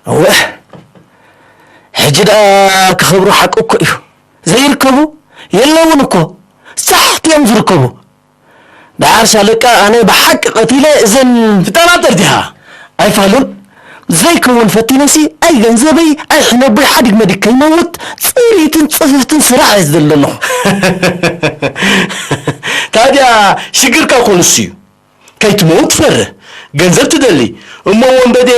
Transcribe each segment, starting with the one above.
እወ፣ ሕጂ ደኣ ክኸብሩ ሓቂ እኮ እዩ። ዘይርከቡ የለውን እኮ፣ ሳሕቲ እዮም ዝርከቡ። ደሓር ሻለቃ ኣነ ብሓቂ ቀቲለ እዘን ትጠራጠር ዲኻ? ኣይፋሉን። ዘይከውን ፈቲነሲ ኣይ ገንዘበይ ኣይ ሕነቦይ ሓዲግ መዲግ ከይመውት ጽሪትን ጽፍፍትን ስራሕ እየ ዝደሊ ኣለኹ። ታዲያ ሽግርካ እኮ ንሱ እዩ። ከይትመውት ትፈርህ፣ ገንዘብ ትደሊ። እሞ ወንበዴ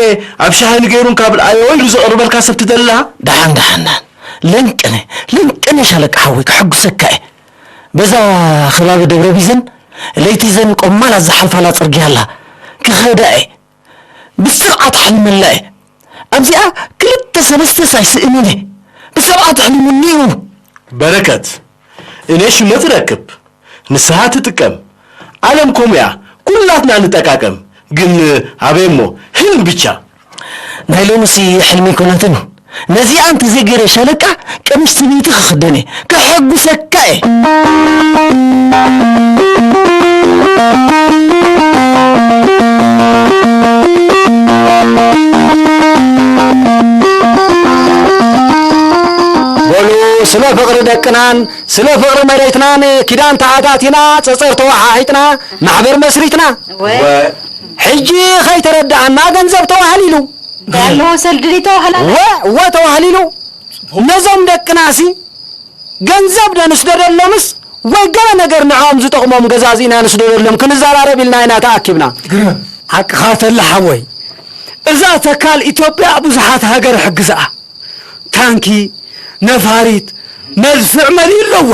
ኣብ ሻሂ ንገይሩን ካብ ልኣዮ ኢሉ ዘቕርበልካ ሰብ ትደሊ ኣለኻ? ደሓን ደሓን ደሓን። ለንቅነ ለንቅነ ሻለቃ ሓወይ፣ ከሐጉሰካ እየ። በዛ ከባቢ ደብረ ቢዘን ለይቲ ዘን ቆማላት ዝሓልፋላ ጽርግያ ኣላ። ክኸዳ እየ። ብስርዓት ሓልመላ እየ። ኣብዚኣ ክልተ ሰለስተ ሳይ ስእኑኒ። ብሰብኣት ኣሕሊሙኒ እዩ። በረከት፣ እኔ ሽመት ረክብ፣ ንስኻ ትጥቀም። ዓለም ከምኡ እያ፣ ኩላትና ንጠቃቀም። ግን ኣበይ እሞ ህልም ብቻ። ናይ ሎምሲ ሕልሚ ኣይኮነትን። ነዚኣ እንተዘይገይረ ሻለቃ ቀምሽ ትምኒቲ ክኽደን እየ። ከሐጉሰካ እየ። በሉ ስለ ፍቕሪ ደቅናን ስለ ፍቕሪ መሬትናን ኪዳን ተኣታቲና ጸጸር ተወሓሒጥና ማሕበር መስሪትና። ወ- ሕጂ ኸይተረድኣና ገንዘብ ተዋህሊሉ። ያለሆ ሰልድሪ ተዋህላ ወ ወ ተዋህሊሉ። ነዞም ደቅናሲ ገንዘብ ዶ ንስደደሎምስ ወይ ገለ ነገር ንዕኦም ዝጠቕሞም ገዛዚእና ንስደደሎም ክንዘራረብ ኢልና ኢና ተኣኪብና። ግርም። ሓቅኻ ተለ ሓወይ፣ እዛ ተካል ኢትዮጵያ ብዙሓት ሃገር ሕግዝኣ። ታንኪ፣ ነፋሪት፣ መድፍዕ መሊኡ ኣለዋ።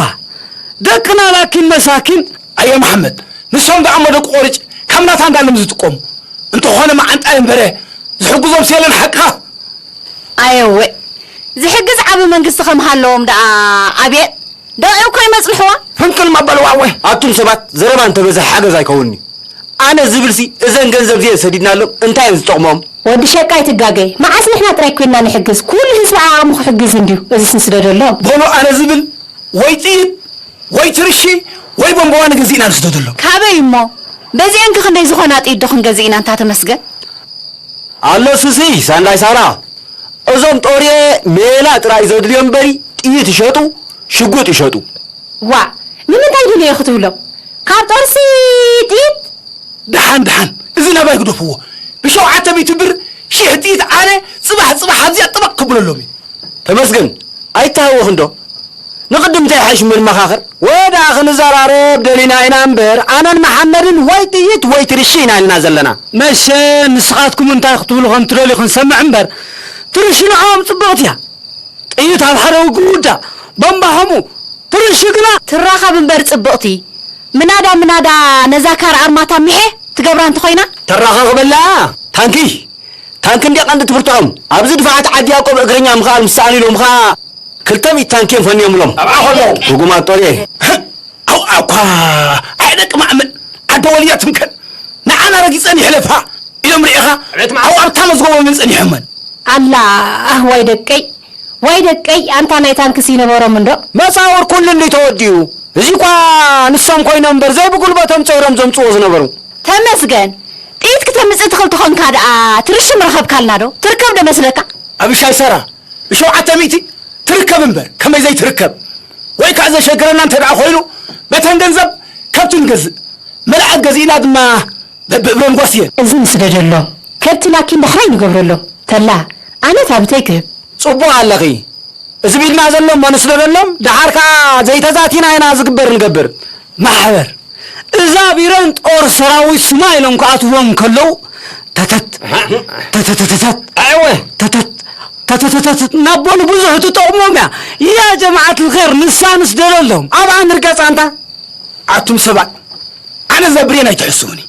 ደቅና ላኪን መሳኪን። ኣየ መሓመድ፣ ንሶም ደኣ እሞ ደቂ ቆርጭ ካብ ናታ እንዳሎም ዝጥቀሙ። እንተኾነ መዓንጣ እምበረ ዝሕግዞም ሴለን ሓቅኻ። ኣየወ፣ ዝሕግዝ ዓቢ መንግስቲ ከም ሃለዎም ደኣ ኣብየ ደቂው እኮ ይመጽልሕዋ። ፍንቅል መበልዋ። ኣወ፣ ኣቱም ሰባት ዘረባ እንተበዝሐ ሓገዝ ኣይከውንኒ። ኣነ ዝብልሲ እዘን ገንዘብ እዚአን ሰዲድናሎም እንታይ እየን ዝጠቕሞም? ወዲ ሸቃ ኣይትጋገ። መዓስ ንሕና ጥራይ ኮይንና ንሕግዝ? ኩሉ ህዝቢ ዓቕሙ ክሕግዝ እንድዩ። እዚስ ንስደደሎም። በሉ ኣነ ዝብል ወይ ጥይት ወይ ትርሺ ወይ ቦምባዋ ንገዚእና ንስደደሎም። ካበይ እሞ? በዚአን ከ ክንደይ ዝኾና ጥይት ዶ ክንገዝእ ኢና እንታ ተመስገን? ኣሎ ሱሲ ሳንዳይ ሳራ። እዞም ጦርየ ሜላ ጥራይ ዘድልዮም እምበሪ ጥይት ይሸጡ፣ ሽጉጥ ይሸጡ። ዋእ፣ ንምንታይ ድልዮ ክትብሎም? ካብ ጦርሲ ጥይት? ደሓን ደሓን፣ እዚ ናባይ ግደፍዎ። ብሸውዓተ ሚእቲ ብር ሽሕ ጥይት ኣነ ጽባሕ ጽባሕ ኣብዚኣ ጥበቕ ክብለሎም እየ። ተመስገን፣ ኣይተሃወኽን ዶ? ንቕድም እንታይ ይሓይሽ ምንመኻኸር? ወዳ ክንዘራረብ ደሊና ኢና እምበር፣ ኣነን መሓመድን ወይ ጥይት ወይ ትርሺ ኢና ኢልና ዘለና። መሸ ንስኻትኩም እንታይ ክትብሉ ከም ትደልዩ ክንሰምዕ እምበር፣ ትርሺ ንዕኦም ጽብቕቲ እያ። ጥይት ኣብ ሓደ ውግእ ይውዳእ፣ ቦምባ ከምኡ፣ ትርሺ ግና ትራኸብ እምበር ጽብቕቲ። ምናዳ ምናዳ ነዛ ካር ኣርማታ ሚሐ ትገብራ እንተኾይና? ተራኻኽበላ ታንኪ። ታንኪ እንድያ ቀንዲ ትብርትዖም። ኣብዚ ድፋዓት ዓዲ ያዕቆብ እግረኛ ምኽኣል ምስ ሰኣኑ ኢሎም ኸኣ ክልተ ሚእቲ ታንኪ እዮም ፈንዮምሎም። ኣብኣ ከለዉ። ርጉማት ጦርየ። ኣው ኣኳ ኣይ ደቂ ማእምን ዓዲ ወልያ ትምከን። ንዓና ረጊጸን ይሕለፋ ኢሎም ርኢኻ? ኣቤት ማእምን። ኣው ኣብታ መዝገቦም እዮም ጸኒሖመን። ኣላ ዋይ ደቀይ፣ ዋይ ደቀይ፣ ኣንታ ናይ ታንክስ ይነበሮም እንዶ? መጻወር ኩሉ እንዲ ተወዲኡ። እዚ እኳ ንሶም ኮይኖም እምበር ዘይብጉልበቶም ጸይሮም ዘምጽዎ ዝነበሩ። ተመስገን፣ ጥይት ክተምጽእ ትኽእል ተኾንካ ደኣ ትርሽም ረኸብካልና ዶ? ትርከብ ዶ መስለካ? ኣብሻይ ሰራ፣ ብሸውዓተ ሚእቲ ትርከብ እምበር፣ ከመይ ዘይትርከብ? ወይ ከኣ ዘሸግረና እንተ ደኣ ኮይኑ፣ በተን ገንዘብ ከብቲ ንገዝእ። መልኣት ገዚእና ድማ በብእብረን ጓስየን። እዚ ንስደደሎም። ከብቲ ላኪን ዳሕራይ ንገብረሎም። ተላ፣ ኣነ ታብተይ ክህብ። ጽቡቕ ኣለኺ። እዚ ቢልና ዘሎ እሞ ንስደደሎም፣ ደሓር ከኣ ዘይተዛቲና ኢና ዝግበር ንገብር። ማሕበር፣ እዛ ቢረን ጦር ሰራዊት ስማ ኢሎም ክኣትዎም ከለዉ፣ ተተት፣ ተተተተተት፣ ኣዕወ። ተተት፣ ተተተተት፣ ናቦ ንብዙሕ ትጠቕሞም እያ። ያ ጀማዓት ልኸር፣ ንሳ ንስደደሎም። ኣብኣ ንርገጽ ኣንታ። ኣቱም ሰባት፣ ኣነ እዛ ብሬን ኣይትሕስውኒ።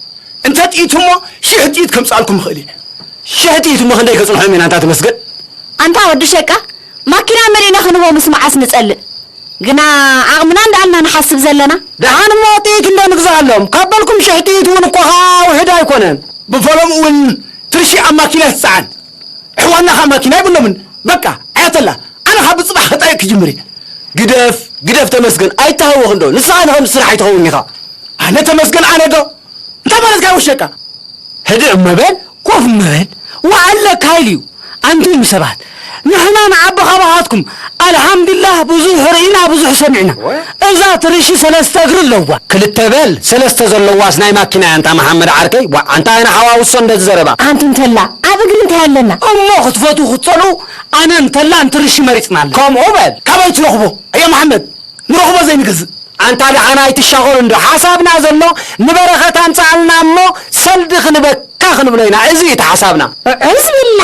እንተ ጥይት እሞ ሽሕ ጥይት ከምጽኣልኩም እኽእል እየ። ሽሕ ጥይት እሞ ክንደይ ከጽንሖም ኢና እንታ ተመስገን? ኣንታ ወዲ ሸቃ፣ ማኪና መሊእና ክንህቦምስ መዓስ ንጸልእ? ግና ዓቕምና እንዳኣልና ንሓስብ ዘለና። ደሓን እሞ ጥይት እንዶ ንግዝኣሎም። ካብ በልኩም ሽሕ ጥይት እውን እኮ ኸኣ ውሑድ ኣይኮነን። ብፈሎም እውን ትርሺ ኣብ ማኪና ትጸዓን። ኣሕዋትና ኸኣ ማኪና የብሎምን። በቃ፣ ኣያተላ፣ ኣነ ኸኣ ብጽባሕ ኸጣይቕ ክጅምር እየ። ግደፍ፣ ግደፍ ተመስገን፣ ኣይተሃወኽን ዶ? ንስኻ ንኸምዚ ስራሕ ኣይትኸውን ኢኻ። ኣነ ተመስገን ኣነ ዶ? እንታይ ማለትካ ወሸቃ? ህድእ እመበል፣ ኮፍ እመበል፣ ወዓለ ካይል እዩ። ኣንቱም ሰባት፣ ንሕና ንዓቢ ካባኻትኩም ኣልሓምዱላህ ብዙሕ ርኢና ብዙሕ ሰሚዕና። እዛ ትርሺ ሰለስተ እግሪ ኣለዋ። ክልተ በል ሰለስተ ዘለዋስ ናይ ማኪና እያ። ኣንታ መሓመድ ዓርከይ፣ ዋ፣ ኣንታ ኣይና ሓዋውሶ እንደዚ ዘረባ። ኣንቱም ተላ ኣብ እግሪ እንታይ ኣለና? እሞ ክትፈትዉ ክትጸልኡ ኣነ እንተላ ንትርሺ መሪጽና ኣለና። ከምኡ በል። ካበይ ትረኽቦ? ኣየ መሓመድ፣ ንረኽቦ ዘይንገዝእ። ኣንታ ደሓን ኣይትሻቐሉ እንዶ። ሓሳብና ዘሎ ንበረኸት ኣምጽኣልና እሞ ሰልዲ ክንበካ ክንብሎ ኢና። እዚ እዩ እቲ ሓሳብና። ዕዝ ቢላ።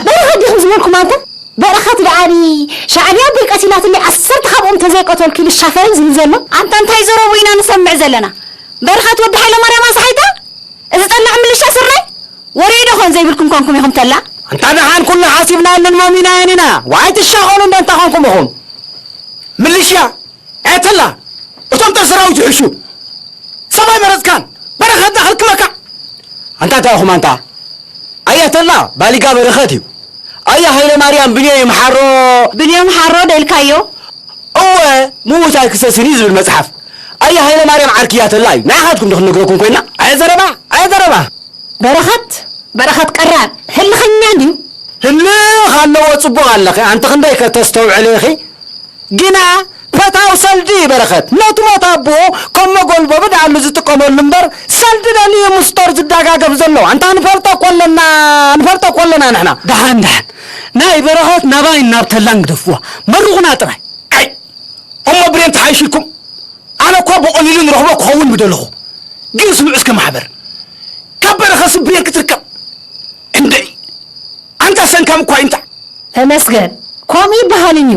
በረኸት ዲኹም ዝበልኩም ኣንታ? በረኸት ደኣኒ ሻዕብያ ኣቦይ ቀቲላትኒ ዓሰርተ ካብኦም ተዘይቀተልኩ ኢሉ ሻፈረኝ ዝብል ዘሎ? ኣንታ እንታይ ዘረቡ ኢና ንሰምዕ ዘለና? በረኸት ወዲ ሃይለማርያም ኣስሓይታ? እዚ ጠላዕ ምልሻ ስርናይ? ወሬ ዶ ኾን ዘይብልኩም ኮንኩም ኢኹም ተላ? ኣንታ ደሓን ኩሉ ሓሲብናሉን መሚናዮን ኢና። ዋይ ትሻቐሉ እንዶ እንታይ ኮንኩም ኢኹም? ምልሽያ፣ ኤተላ፣ እቶም ጦር ሰራዊት ይሕሹ። ሰብኣይ መረጽካን፣ በረኸትና ክልክመካ። ኣንታ እንታይ ኢኹም ኣንታ? ኣያ ተላ፣ ባሊጋ በረኸት እዩ። ኣያ ሃይለ ማርያም ብንዮ ይምሓሮ። ብንዮ ይምሓሮ ዶ ኢልካዮ? እወ፣ ምዉት ኣይክሰስን እዩ ዝብል መጽሓፍ። ኣያ ሃይለ ማርያም ዓርክያ ተላ እዩ። ንዓኻትኩም ዶ ክንነግረኩም ኮይና? ኣየ ዘረባ፣ ኣየ ዘረባ። በረኸት፣ በረኸት ቀራን፣ ህልኸኛ እንድዩ። ህልኽ ኣለዎ፣ ጽቡቕ ኣለኺ። ኣንቲ ክንደይ ከተስተውዕሊ ኢኺ? ግና ፈታው ሰልዲ በረኸት ነቲ ሞት ኣቦኡ ከም መጎልበቢ ደኣሉ ዝጥቀመሉ እምበር፣ ሰልዲ ደልዩ ምስ ጦር ዝደጋገፍ ዘሎ። ኣንታ ንፈልጦ እኮ ኣለና፣ ንፈልጦ እኮ ኣለና ንሕና። ደሓን፣ ደሓን። ናይ በረኸት ናባይ ናብ ተላን ግደፍዋ። መርቑና ጥራይ። ኣይ፣ እሞ ብሬን ተሓይሽልኩም። ኣነ እኳ ብቐሊሉ ንረኽቦ ክኸውን ምደለኹ። ግን ስምዑ እስከ ማሕበር። ካብ በረኸት ብሬን ክትርከብ። እንደይ። ኣንታ ሰንካም እኳ ይምጣ። ተመስገን። ከምኡ ይበሃል እዩ።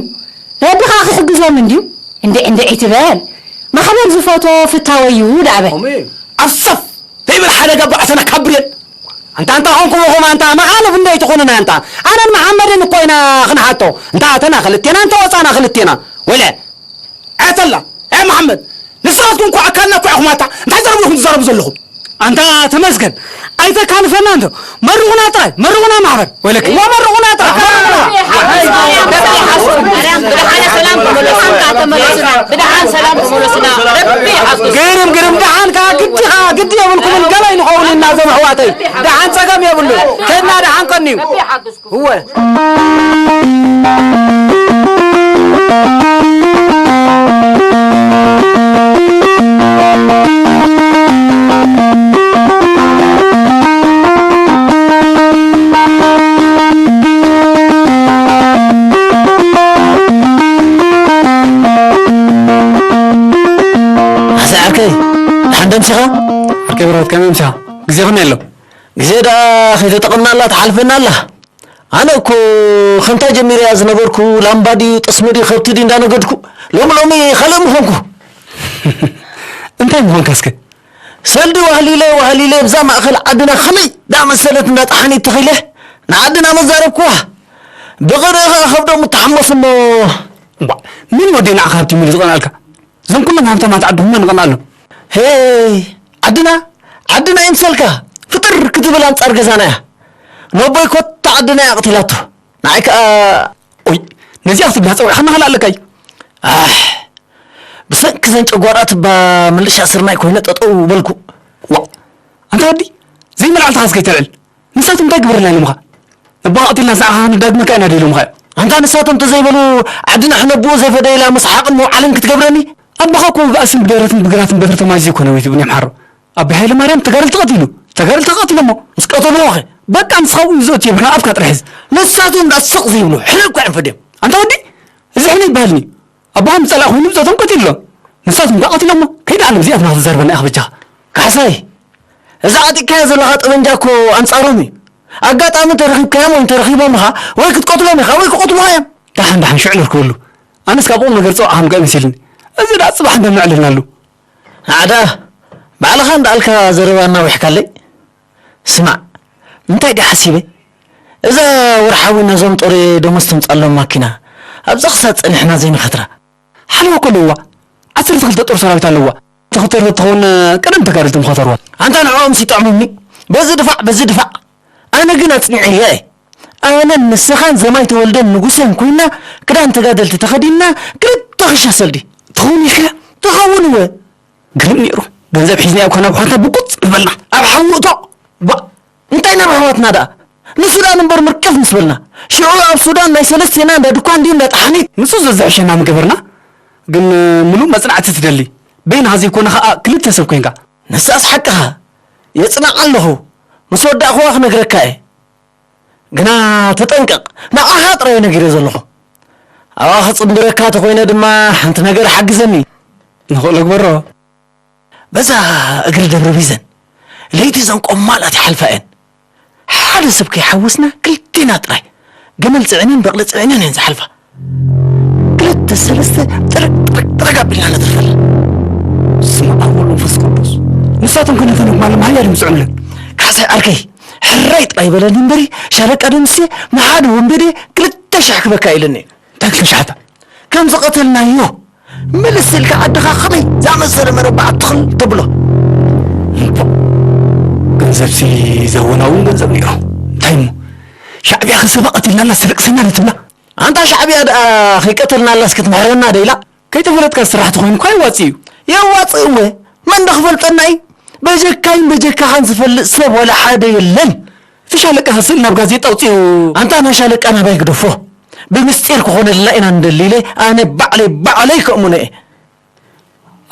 ረቢ ኸኣ ክሕግዞም እንድዩ። እንደ-፣ እንደ ኢትበል። ማሕበር ዝፈትዎ ፍታወ እዩ ደኣ በል። ኣሜን። ኣሰፍ! ተይብል ሓደጋ ባዕሰና ካብ ብሬን። ኣንታ፣ ኣንታ ኾንኩም ኢኹም፣ ኣንታ መኻልፍ እንደ ኣይትኾኑና፣ ኣንታ። ኣነን መሓመድን እኮ ኢና ክንሓቶ። እንታ ኣተና ክልቴና፣ እንተ ወጻና ክልቴና። ወለ። ኣተላ፣ ኣይ መሓመድ፣ ንስኻትኩም እኮ ኣካልና እኮ ኢኹም፣ ኣንታ። እንታይ ዘረባ ኢኹም ትዛረቡ ዘለኹም? ኣንታ ተመስገን፣ ኣይተካልፈና እንዶ። መርቑና ጥራይ፣ መርቑና ማሕበር። ወለክ፣ ወመርቑና ጥራይ፣ መርቑና። ብድሓነ ሰላም ተመለሱና፣ ተመለሱና። ብድሓን ሰላም ተመለሱና። ረቢ ይሓግዝ። ግርም፣ ግርም፣ ደሓን ከኣ ግዲ ከኣ ግዲ የብልኩምን፣ ገለ ይንኸውን ኢና እዞም ኣሕዋተይ። ደሓን ጸገም የብሉ። ከድና ደሓን ቀንዩ። እወ። ኣሰይ ዓርከይ፣ ደሓን ዶ ኣምሲኻ? ዓርከይ ብረት፣ ከመይ ኣምሲኻ? ግዜ ከመይ ኣሎ? ግዜ ደኣ ከይተጠቐምናላ ትሓልፈና ኣላ። ኣነ እኮ ከምታ ጀሚረያ ዝነበርኩ ላምባ ድዩ፣ ጥስሚ ድዩ፣ ከብቲ ድዩ እንዳነገድኩ፣ ሎሚ ሎሚ ካልእ ምኾንኩ። እንታይ ምኾንካ እስከ? ሰልዲ ዋህሊለ ዋህሊለ ብዛ ማእኸል ዓድና ከመይ ደኣ መሰለት እንዳ ጠሓኒት ተኺለ ንዓድና መዛረብኩዋ። ብቕርእ ኸዓ ከብዶም እተሓመሱ እሞ። እምቧ፣ መን ወዲ ንዓኻ ሃብቲ ሚሉ ዝቐንኣልካ? እዞም ኩሎም ሃብታማት ዓዲ ህመን ይቐንኣሎም። ሄይ፣ ዓድና፣ ዓድና ይምሰልካ። ፍጥር ክትብል ኣንጻር ገዛና እያ። ነቦይ ኮታ ዓድና እያ ቀቲላቶ። ንዓይ ከኣ፣ ኦይ፣ ነዚኣ ክትብላ ጸዊዕኻና ካልእ ኣለካ እዩ። ኣሕ፣ ብሰንኪ ዘን ጨጓራት እባ ምልሻ ስርናይ ኮይነ ጠጠው በልኩ። ዋእ፣ ኣንታ ወዲ፣ ዘይመልዓልትኻ እስከ ኣይተልዕል። ንሳቶም እንታይ ግበረልና ኢሎምኻ? ነቦኻ ቀቲልና ንስኻ ክንዳግመካ ኢና ዶ ኢሎምኻ? ኣንታ ንሳቶም ተዘይበሉ ዓድና ክነብኡ ዘይፈደይላ ምስሓቕን ምውዓልን ክትገብረኒ? ኣቦኻ እኮ ብባእስን ብደረትን ብግራትን በትሪ ተማዚዙ እኮ ነዊቱ ብንያም ሓሮ። ኣቢ ሃይለ ማርያም ተጋደልቲ ቀቲሉ። ተጋደልቲ ቀቲሎሞ። ምስ ቀተልዎ ኸ? በቃ ንስኻ እውን ዝእቱ የብልካ ኣፍካ ጥራሕ ሕዝ። ንሳቶም ደኣ ስቕ ዘይብሉ ሕነ እኮ እዮም ፈድዮም። ኣንታ ወዲ፣ እዚ ሕነ ይበሃልኒ። ኣቦኻ ምጸላእ ኮይኑ ብጾቶም ቀቲልሎም። ንሳቶም ደኣ ቀቲሎሞ። ከይዳ ኣነ ብዚኣትና ክትዛረበና ኢኻ በጃኻ። ካሕሳይ፣ እዚ ዓጢቕካዮ ዘለኻ ጠበንጃ እኮ ኣንጻሮም እዩ። ኣጋጣሚ ተረኺብካዮም ወይ ተረኺቦምኻ ወይ ክትቀትሎም ኢኻ ወይ ክቐትሉኻ እዮም። ደሓን፣ ደሓን፣ ሽዑ ነርክበሉ። ኣነስ ካብ ቁም ነገር ጸውዓኻ ምገእ መሲልኒ። እዚ ደኣ ጽባሕ እንደምዕልልናሉ። ኣዕዳ፣ ባዕልኻ እንዳኣልካ ዘረባ እናዊሕካለይ። ስማዕ፣ እንታይ ድየ ሓሲበ? እዛ ወርሓዊ ነዞም ጦር ደሞዝ ተምጻሎም ማኪና፣ ኣብዛ ክሳብ ጸኒሕና ዘይንኸትራ። ሓለዋ እኮ ኣለዋ። ዓሰርተ ክልተ ጦር ሰራዊት ኣለዋ። ተኸተርተ ትኸውን ቀደም ተጋደልቲ ምኸተርዋ። ኣንታ ንዕኦም ሲጠዕሙኒ። በዚ ድፋዕ፣ በዚ ድፋዕ። ኣነ ግን ኣጽኒዐያ እየ። ኣነን ንስኻን ዘማይ ተወልደን ንጉሰን ኮይና፣ ክዳን ተጋደልቲ ተኸዲንና፣ ክልተ ክሻ ሰልዲ። ትኸውን ኢልካ? ትኸውን እወ። ግርም ነይሩ። ገንዘብ ሒዝና እኮ ናብ ኳንታ ብቁጽ ንበልና። ኣብ ሓዊ እቶ። ባ-፣ እንታይ ናብ ኣሕዋትና ደኣ? ንሱዳን እምበር ምርቅፍ ምስ በልና፣ ሽዑ ኣብ ሱዳን ናይ ሰለስቴና እንዳ ድኳን ድዩ እንዳ ጠሓኒት? ንሱ ዘዝሕሸና ምገበርና፣ ግን ምሉእ መጽናዕቲ ትደሊ። በይንኻ ዘይኮነ ኸኣ ክልተ ሰብ ኮይንካ። ንሳስ ሓቅኻ፣ የጽንዓ ኣለኹ። ምስ ወዳእኽዋ ክነግረካ እየ። ግና ተጠንቀቕ፣ ንዓኻ ጥራይ ነጊረ ዘለኹ። ኣብኣ ክጽንብረካ ተኾይነ ድማ ሓንቲ ነገር ሓግዘኒ። ንኽእሎ ግበሮ። በዛ እግሪ ደብረ ቢዘን ለይቲ እዘን ቆማላት ይሓልፋ እየን። ሓደ ሰብ ከይሓወስና ክልቴና ጥራይ ገመል ጽዒነን በቕሊ ጽዒነን እየን ዝሓልፋ። ክልተ ሰለስተ ጥርቅ ጥርቅ ጥርቅ ኣቢልና ነትርፈለን። ስም ኣብ ወልድ መንፈስ ቅዱስ። ንሳቶም ከ ነተን ኣጓል መሃያ ድዮም ዝጽዕኑለን? ካሕሳይ ዓርከይ፣ ሕራይ ጥራይ በለኒ እምበሪ፣ ሻለቃ ደምሴ ንሓደ ወንበዴ ክልተ ሽሕ ክበካ ኢለኒ። እንታይ ክልተ ሽሓታ? ከም ዝቐተልናዮ ምልስ ኢልካ ዓድኻ ከመይ ዝኣመሰለ መረባዕ ትኽል ተብሎ? እምቦ፣ ገንዘብሲ ዘወናውን ገንዘብ እዩ። እንታይ እሞ፣ ሻዕብያ ከ ሰባ ቀቲልናላ ሰለቅሰና ዶ ትብላ? ኣንታ ሻዕብያ ደኣ ከይቀተልናላስ ክትምሕረና ዶ ኢላ? ከይተፈለጥካ ዝስራሕ ተኾይኑ እኳ የዋጽእ እዩ። የዋጽእ እወ፣ መን ዶ ክፈልጠና እዩ? በጀካይን በጀካኻን ዝፈልጥ ሰብ ዋላ ሓደ የለን። እቲ ሻለቃ ስእሊ ናብ ጋዜጣ ኣውጺኡ። ኣንታ ናይ ሻለቃ ናባይ ግደፎ። ብምስጢር ክኾነልና ኢና ንደሊ ኢለ ኣነ ባዕለይ ባዕለይ ከእምኖ እየ።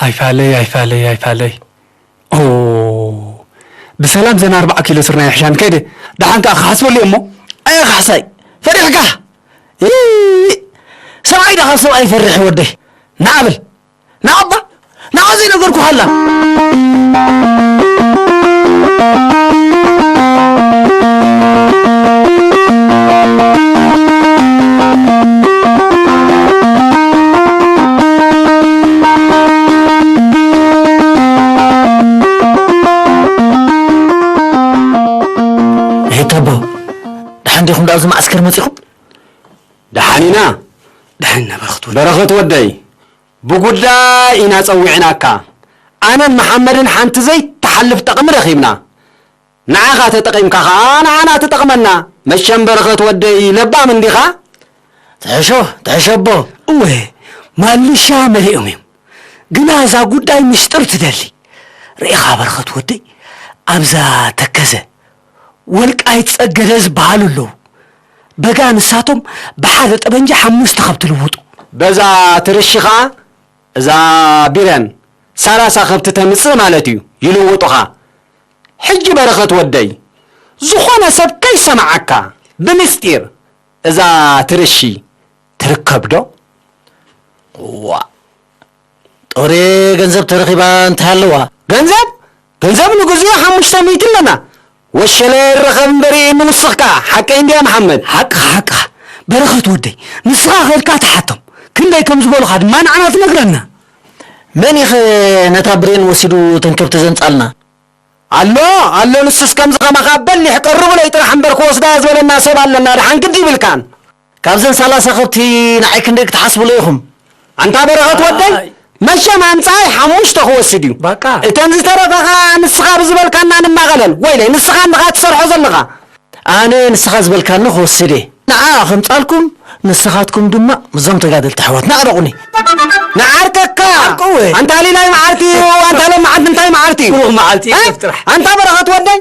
ኣይፋለይ፣ ኣይፋለይ፣ ኣይፋለይ። ኦ፣ ብሰላም ዘን ኣርብዓ ኪሎ ስርናይ ይሕሻን ከይደ። ደሓን ከኣ ክሓስበሉ እየ እሞ። ኣየ ካሕሳይ፣ ፈሪሕካ? ይ-፣ ሰብኣይ ደኣ ካብ ሰብኣይ ይፈርሕ ወደይ። ንዓ በል። ንዓባ፣ ንዓ ዘይነገርኩኻ ኣላ። ሄታቦ፣ ደሓን ዲኹም ደኣ ኣብዚ መዓስከር መጺኹም? ደሓን ኢና። ደሓን ኢና በረኸት ወደይ። በረኸት ወደይ፣ ብጉዳይ ኢና ጸዊዕናካ። ኣነን መሓመድን ሓንቲ ዘይትሓልፍ ጠቕሚ ረኺብና። ንዓኻ ተጠቒምካ ኸኣ ንዓና ትጠቕመና። መሸም በረኸት ወደይ ለባም እንዲኻ? ትሕሾ፣ ትሕሾ ኣቦ። እወ፣ ማልሻ መሊኦም እዮም። ግና እዛ ጉዳይ ምሽጥር ትደሊ። ርኢኻ በረኸት ወደይ፣ ኣብዛ ተከዘ ወልቃይት ጸገደ ዝበሃሉ ኣለዉ። በጋ ንሳቶም ብሓደ ጠበንጃ ሓሙሽተ ከብቲ ልውጡ። በዛ ትርሺ ኸኣ እዛ ቢረን ሰላሳ ከብቲ ተምጽእ ማለት እዩ፣ ይልውጡኻ። ሕጂ በረኸት ወደይ፣ ዝኾነ ሰብ ከይሰምዓካ ብምስጢር እዛ ትርሺ ትርከብ ዶ? ዋእ! ጦሬ ገንዘብ ተረኺባ እንታይ ኣለዋ? ገንዘብ? ገንዘብ ንግዚኡ ሓሙሽተ ሚእቲ ኣለና። ወሸለ ይረኸብ እምበሪ ምውስኽካ። ሓቀይ እንድያ መሓመድ? ሓቅኻ፣ ሓቅኻ። በረኸት ወደይ፣ ንስኻ ኸድካ ትሓቶም። ክንደይ ከም ዝበሉኻ ድማ ንዓና ትነግረና። መን ኢኸ ነታ ብሬን ወሲዱ እተን ከብቲ ዘንጻልና? ኣሎ፣ ኣሎ፣ ንሱስ ከምዚ ከማኻ በሊሕ ቀርቡለይ ጥራሕ እምበር ክወስዳ እየ ዝበለና ሰብ ኣለና፣ ደሓን ግዲ ይብልካን። ካብዘን ሰላሳ ከብቲ ንዓይ ክንደይ ክትሓስብሉ ኢኹም? ኣንታ በረኸት ወደይ፣ ኣይ። መሸም ኣምጻኣይ ሓሙሽተ ክወስድ እዩ። በቃ። እተን ዝተረፋ ኸኣ ንስኻ ብዝበልካና ንማቐለን። ወይለይ፣ ንስኻ እንድኻ ትሰርሖ ዘለኻ። ኣነ ንስኻ ዝበልካኒ ክወስድ እየ። ንዓ ከምጻልኩም፣ ንስኻትኩም ድማ ምስዞም ተጋደልቲ ኣሕዋትና ኣዕረቑኒ። ንዓርከካ! ዓርቅወ! ኣንታ ሊላይ መዓልቲ እዩ፣ ኣንታ ሎም መዓልቲ እንታይ መዓልቲ እዩ? ብሩኽ መዓልቲ እዩ፣ እ? ጥራሕ። ኣንታ በረኸት ወደይ፣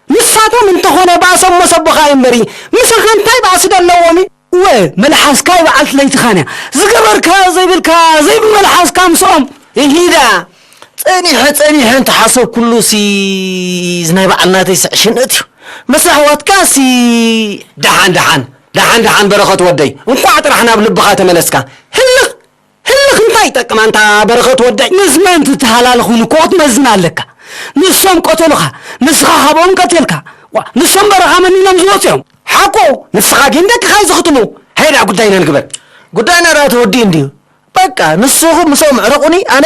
ንሳቶም እንተኾነ ባእሶም መሰቦኻ እዩ እምበሪ፣ ምሳኻ እንታይ ባእሲ ዶ ኣለዎም? እወ፣ መልሓስካ ይበዓልቲ ለይትኻን እያ። ዝገበርካ ዘይብልካ፣ ዘይብመልሓስካ ምስኦም። ይሂዳ። ጸኒሐ፣ ጸኒሐ እንተሓሰብኩሉ ሲ፣ እዚ ናይ በዓል ናተይ ስዕ ሽንእት እዩ። ምስ ኣሕዋትካ ሲ። ደሓን፣ ደሓን፣ ደሓን፣ ደሓን በረኸት ወደይ። እንቋዕ ጥራሕ ናብ ልብኻ ተመለስካ። ህልኽ፣ ህልኽ እንታይ ይጠቅም ኣንታ በረኸት ወደይ? ምስ መን ትተሃላልኹን እኮ ክትመዝን ኣለካ። ንሶም ቀተሉኻ፣ ንስኻ ካብኦም ቀቲልካ። ዋ፣ ንሶም በረኻ መኒኖም ዝወጹ እዮም። ሓቁ፣ ንስኻ ግን ደቅኻ እዩ ዝኽትሙ። ሃይዳ ጉዳይና ንግበር። ጉዳይና ደኣ ተወዲኡ እንድዩ። በቃ፣ ንስኹም ምስኦም ዕረቑኒ፣ ኣነ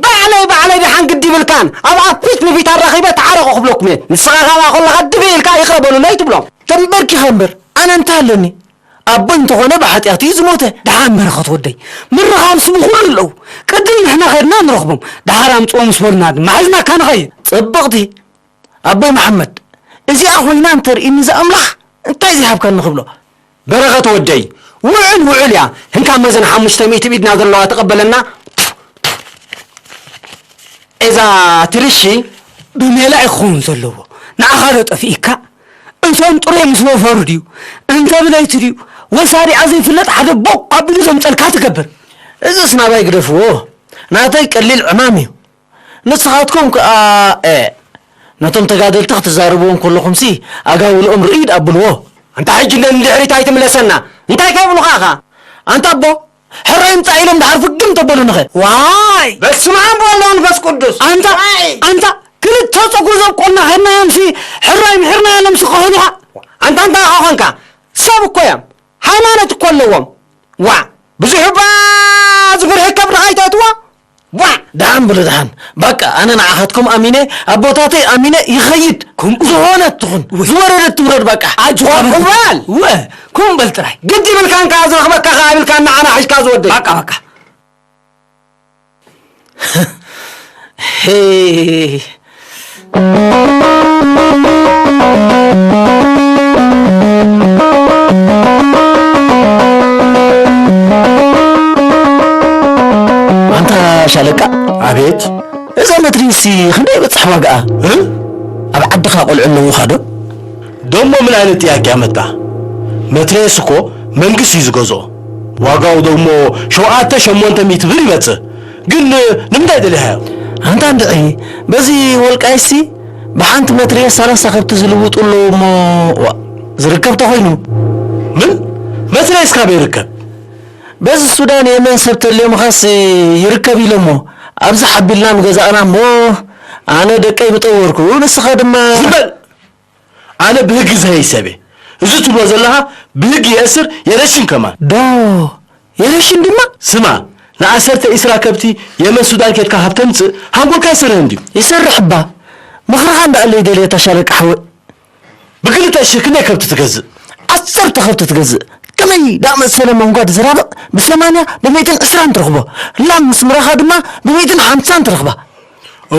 ባዕለይ፣ ባዕለይ ደሓን ግዲ ይብልካን። ኣብኣ ፊት ንፊት ኣራኺበ ተዓረቑ ክብለኩም እየ። ንስኻ ካብኣ ከለኻ ድብእ ኢልካ ይቕረ በሉለይ ትብሎም። ተንበርኪኸ እምበር፣ ኣነ እንታይ ኣለኒ? ኣቦይ እንተኾነ ብሓጢኣት እዩ ዝሞተ። ደሓን በረኸት ወደይ፣ ምርኻብ ስሙ ኩሉ ኣለዉ። ቅድም ንሕና ኸድና ንረኽቦም፣ ደሓር ኣምጽኦ ምስ በሉና ድማ ሒዝናካ ንኸይድ። ጽብቕቲ። ኣቦይ መሓመድ፣ እዚኣ ኾይና እንተርእይኒ እዛ ኣምላኽ እንታይ ዘይሃብካኒ ክብሎ። በረኸት ወደይ፣ ውዕል ውዕል እያ። ህንካ መዘን ሓሙሽተ ሚእቲ ብኢድና ዘለዋ ተቐበለና። እዛ ትርሺ ብሜላ እዩ ክኸውን ዘለዎ። ንዓኻ ዶ ጠፊእካ? እቶም ጥሩይ ምስ ወፈሩ ድዩ? እንተ ብለይቲ ድዩ? ወሳሪኣ ዘይፍለጥ ሓደ ቦቕ ኣቢሉ ዘምጸልካ ትገብር። እዝስ ናባይ ግደፍዎ። ናተይ ቀሊል ዕማም እዩ። ንስኻትኩም ከኣ፣ እ፣ ነቶም ተጋደልቲ ክትዛረብዎም ከለኹምሲ ኣጋውልኦም ርእይ ደኣ ኣብልዎ። ኣንታ ሕጂ ነንድሕሪት ኣይትምለሰና። እንታይ ከይብሉኻ ኢኻ? ኣንታ ኣቦ፣ ሕራይ ምጻእ ኢሎም ድሓር ፍግም ተበሉንኸ? ዋይ! በስመ ኣብ ወወልድ ወመንፈስ ቅዱስ። ኣንታ፣ ዋይ! ኣንታ፣ ክልተ ጸጉሪ ዘብቆልና ኸድናዮምሲ፣ ሕራይ ምሒርናዮ ኢሎምሲ ክኾኑኻ? ኣንታ እንታይ ኢኻ ኾንካ? ሰብ እኮ እዮም። ሃይማኖት እኮ ኣለዎም። ዋ! ብዙሕ እባ ዝፍርሕካ ብድኻ ኣይትእትዎ። ዋ! ደሓን በሉ፣ ደሓን። በቃ፣ ኣነ ንዓኻትኩም ኣሚነ፣ ኣቦታተይ ኣሚነ ይኸይድ። ከምኡ ዝኾነት ትኹን፣ ወይ። ዝወረደት ትውረድ፣ በቃ። ኣጆኻ በል። እዋል! እወ፣ ከምኡ በል ጥራይ። ግዲ ይብልካን ከኣ ዝረኽበካ ከኣ ይብልካን ንዓና ሒዝካ ዝወደይ። በቃ፣ በቃ። ሄይ። ኣንታ ሻለቃ። ኣቤት። እዛ መትሪሲ ክንደይ በጽሕ ዋጋኣ? እ? ኣብ ዓድኻ ቆልዑ ኣለዉኻ ዶ? ደሞ ምን ዓይነት ጥያቄ ኣመጣ? መትረየስ እኮ መንግስቲ እዩ ዝገዝኦ። ዋጋው ደሞ ሸውዓተ ሸሞንተ ሚእቲ ብር ይመጽእ። ግን ንምንታይ ደሊኻዮ? ኣንታ እንድዒ፣ በዚ ወልቃይሲ ብሓንቲ መትረየስ ሰላሳ ከብቲ ዝልውጡ ኣለዉ እሞ፣ ዋ፣ ዝርከብ ተኾይኑ። ምን? መትረየስ ካበይ ይርከብ? በዚ ሱዳን የመን ሰብ ተልዮምኻስ ይርከብ ኢሎሞ። ኣብዚ ሓቢልና ምገዛእና እሞ፣ ኣነ ደቀይ ምጠወርኩ፣ ንስኻ ድማ ዝም በል! ኣነ ብህጊ ዝሀይ ሰብ እየ። እዚ ትብሎ ዘለኻ ብህጊ የእስር የረሽን ከማን። ዶ የረሽን ድማ? ስማ፣ ንዓሰርተ ዒስራ ከብቲ የመን ሱዳን ኬድካ ካብ ተምጽእ ሃንጎልካ ይሰርህ እንድዩ። ይሰርሕ እባ። ምኽርኻ እንዳኣለይ ደልየ ታሻለቃ ሓወይ። ብክልተ ሽሕ ክንደይ ከብቲ ትገዝእ? ዓሰርተ ከብቲ ትገዝእ። ከመይ ደኣ መሰለ መንጓድ ዝራብቕ ብሰማንያ ብሚእትን ዕስራን ትረኽቦ። ላም ምስ ምራኻ ድማ ብሚእትን ሓምሳን ትረኽባ።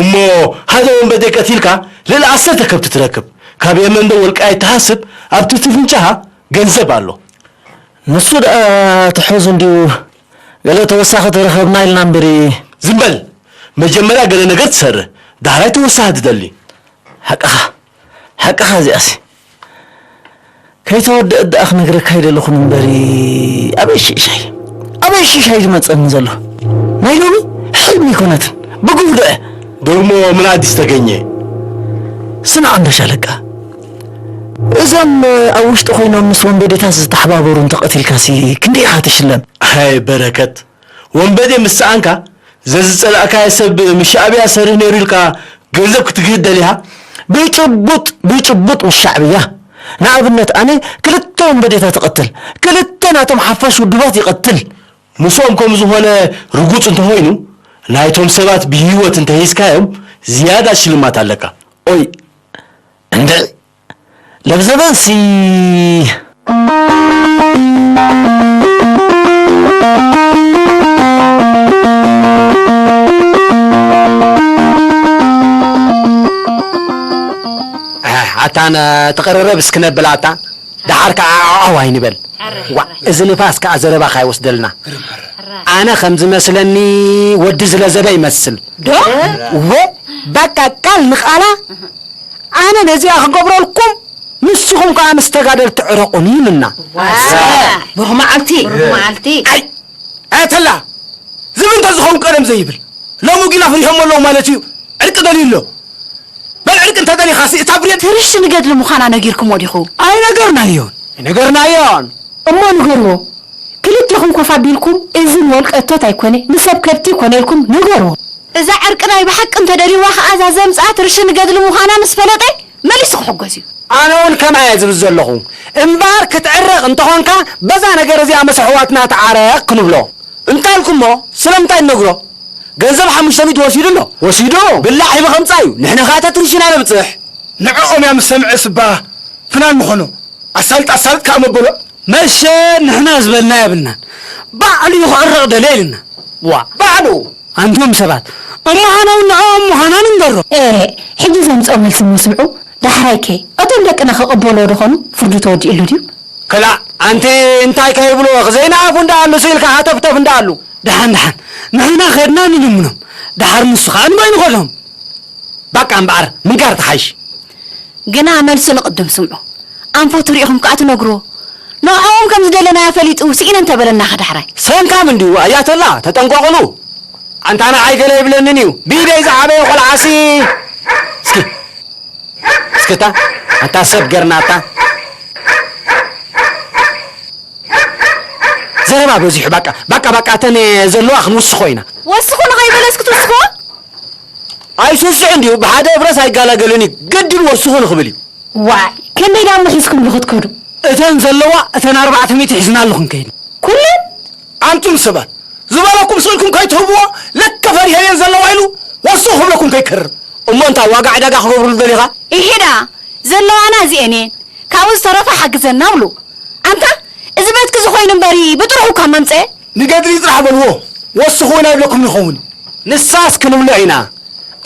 እሞ ሓደ ወንበዴ ቀቲልካ ልዕሊ ዓሰርተ ከብቲ ትረክብ። ካብ የመን ዶ ወልቃይት ትሃስብ ኣብቲ ትፍንጫኻ ገንዘብ ኣሎ። ንሱ ደኣ ትሑዝ እንድዩ ገለ ተወሳኺ ተረኸብና ኢልና እምበሪ። ዝም በል። መጀመርያ ገለ ነገር ትሰርህ፣ ዳሕራይ ተወሳኺ ትደሊ። ሓቅኻ፣ ሓቅኻ እዚኣሲ። ከይተወደአት ደኣ ክነግረካ ኣይደለኹን እምበሪ፣ ኣበይ ሽሻይ፣ ኣበይ ሽሻይ ዝመጸኒ ዘሎ? ናይ ሎሚ ሕልሚ ኣይኮነትን፣ ብጉብዶ እየ። ደሞ ምን ኣዲስ ተገኘ? ስማዕ እንዶ ሻለቃ፣ እዞም ኣብ ውሽጢ ኮይኖም ምስ ወንበዴታት ዝተሓባበሩ እንተቐቲልካሲ ክንደይ ኢኻ ትሽለም? ኣይ በረከት፣ ወንበዴ ምስ ሰኣንካ፣ ዘዝጸላእካዮ ሰብ ምስ ሻዕብያ ሰርህ ነይሩ ኢልካ ገንዘብ ክትግህድ ደሊኻ? ብጭቡጥ፣ ብጭቡጥ ምስ ሻዕብያ። ንኣብነት፣ ኣነ ክልተ ወንበዴታት እቐትል፣ ክልተ ናቶም ሓፋሽ ውድባት ይቐትል። ምስኦም ከም ዝኾነ ርጉጽ እንተኾይኑ፣ ናይቶም ሰባት ብህይወት እንተሂዝካዮም ዝያዳ ሽልማት ኣለካ። ኦይ፣ እንድዒ፣ ለብዘበንሲ። ኣህ፣ ኣታ ነ-፣ ተቐረረብ እስኪ ነብል ኣታ። ደሓር ከኣ ዓው ኣይንበል። ዋ፣ እዚ ንፋስ ከኣ ዘረባ ካይወስደልና። ኣነ ከም ዝመስለኒ ወዲ ዝለዘበ ይመስል። ዶ? ወ-፣ በቃ ቃል ንቓላ ኣነ ነዚኣ ክገብረልኩም፣ ንስኹም ከኣ ምስ ተጋደልቲ ዕረቑኒ ኢሉና። ዋሰ! ብሩኽ መዓልቲ! ብሩኽ መዓልቲ! ኣይ! ኣያተላ! ዝብል እንተዝኸውን ቀደም ዘይብል። ሎሚ ግን ኣፍሪሆሞ ኣለዉ ማለት እዩ። ዕርቂ ደልዩ ኣሎ። በል ዕርቂ እንተደሊኻሲ እታ ብሬን ትርሽ ንገድሊ ምዃና ነጊርኩሞ ዲኹ? ኣይነገርናዮን። ኣይነገርናዮን። እሞ ንገርዎ። ክልቴኹም ኮፍ ኣቢልኩም፣ እዚ ንወልቀ እቶት ኣይኮነ፣ ንሰብ ከብቲ ይኮነ ኢልኩም ንገርዎ። እዛ ዕርቂ ናይ ብሓቂ እንተደልይዋ ኸኣ እዛ ዘምጽኣ ትርሽ ንገድሊ ምዃና ምስ ፈለጠ መሊሱ ክሕጎስ እዩ። ኣነ እውን ከምኣ እየ ዝብል ዘለኹ። እምበኣር ክትዕረቕ እንተኾንካ በዛ ነገር እዚኣ ምስ ኣሕዋትና ተዓረቕ ክንብሎ። እንታልኩሞ ስለምንታይ ንነግሮ? ገንዘብ ሓሙሽተ ሚእቲ ወሲዱ ኣሎ። ወሲዱ? ብላዕ ሂቡ ከምጻ እዩ። ንሕና ኸኣ ተትርሽና ነብጽሕ። ንዕኦም እያ ምስ ሰምዐ ስባ ፍናን ምኾኖ። ኣሳልጥ ኣሳልጥ ከኣ መበሎ። መሸ ንሕና ዝበልና የብልናን። ባዕሉ እዩ ክዕረቕ ደልየ ኢልና። ዋ። ባዕሉ። ኣንቱም ሰባት፣ እሞ ሓናውን ንዕኦም ምዃና ንንገሮ። ኤ፣ ሕጂ ዘምጽኦ መልሲ እሞ ስምዑ። ዳሕራይከ እቶም ደቅና ክቕበልዎ ዶ ኾኑ? ፍርዱ ተወዲእሉ ድዩ? ክላእ፣ ኣንቲ እንታይ ከይብልዎ፣ ዘይነኣፉ እንዳኣሉ ስኢልካ ሃተፍተፍ እንዳኣሉ። ደሓን ደሓን፣ ንሕና ኸድና ንልምኖም፣ ደሓር ንሱ ኸኣ ንበይኑ ኸድሆም። በቃ እምበኣር ምንጋር ትሓይሽ። ግና መልሱ ንቕድም ስምዑ። ኣንፈቱ ርኢኹም ከኣ ትነግርዎ። ንዕኦም ከም ዝደለናዮ ፈሊጡ ስኢነ እንተበለና ከ ዳሕራይ? ሰንካም እንድዩ ኣያተላ፣ ተጠንቀቕሉ። ኣንታ ንዓይ ገለ ይብለንን እዩ። ብኢደይ ዝዓበየ ቆልዓሲ። እስኪ፣ እስኪ እታ፣ ኣንታ ሰብ ገርናታ። ዘረባ በዚሑ፣ በቃ፣ በቃ፣ በቃ፣ እተን ዘለዋ ክንውስኾ ኢና። ወስኹ ንኸይበለስ ክትውስኽዎ? ኣይስስዕ እንድዩ፣ ብሓደ እብረስ ኣይጋላገልን እዩ። ግድን ወስኹ ንኽብል እዩ። ዋይ፣ ከመይ ደኣ ምሒዝኩምሉ ክትከዱ? እተን ዘለዋ፣ እተን ኣርባዕተ ሚእቲ ሒዝናሉ ክንከይድ። ኩለን? ኣንቱም ሰባት፣ ዝበለኩም ስቕ ኢልኩም ከይትህብዎ፣ ለከ ፈሪሀየን ዘለዋ ኢሉ ወስኹ ክብለኩም ከይከርር። እሞ እንታይ ዋጋ ዕዳጋ ክገብሩሉ ደሊኻ? ኢሄዳ፣ ዘለዋና እዚኤን እየን። ካብኡ ዝተረፈ ሓግዘና ብሉ። ኣንታ፣ እዚ ቤትኪ እዚ ኮይኑ እምበሪ፣ ብጥርሑ ካብ መምጸኤ? ንገድሊ ጥራሕ በልዎ፣ ወስኹ ኢና ይብለኩም ንኸውን። ንሳስ ክንብሎ ኢና።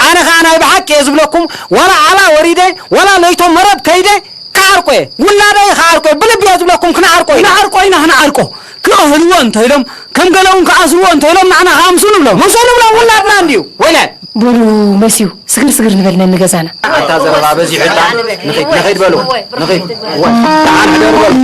ኣነ ኸኣ ናይ ብሓቂ እየ ዝብለኩም፣ ዋላ ዓላ ወሪደ፣ ዋላ ለይቶ መረብ ከይደ፣ ክዓርቆ እየ። ውላደይ ክዓርቆ እየ። ብልቢ እየ ዝብለኩም፣ ክንዓርቆ ኢና። ክንዓርቆ ኢና፣ ክንዓርቆ። ክእህልዎ እንተ ኢሎም፣ ከም ገለ እውን ክኣስርዎ እንተ ኢሎም፣ ንዓና ክኣምሱ ንብሎም። ምሱ ንብሎም፣ ውላድና እንድዩ። ወይለ። በሉ፣ መስዩ፣ ስግር ስግር ንበል ነንገዛና። ኣታ ዘረባ በዚሑ እታ። ንኺድ፣ ንኺድ በሉ። ንኺድ። ወ-፣ ደሓን ሕደሩ በሉ።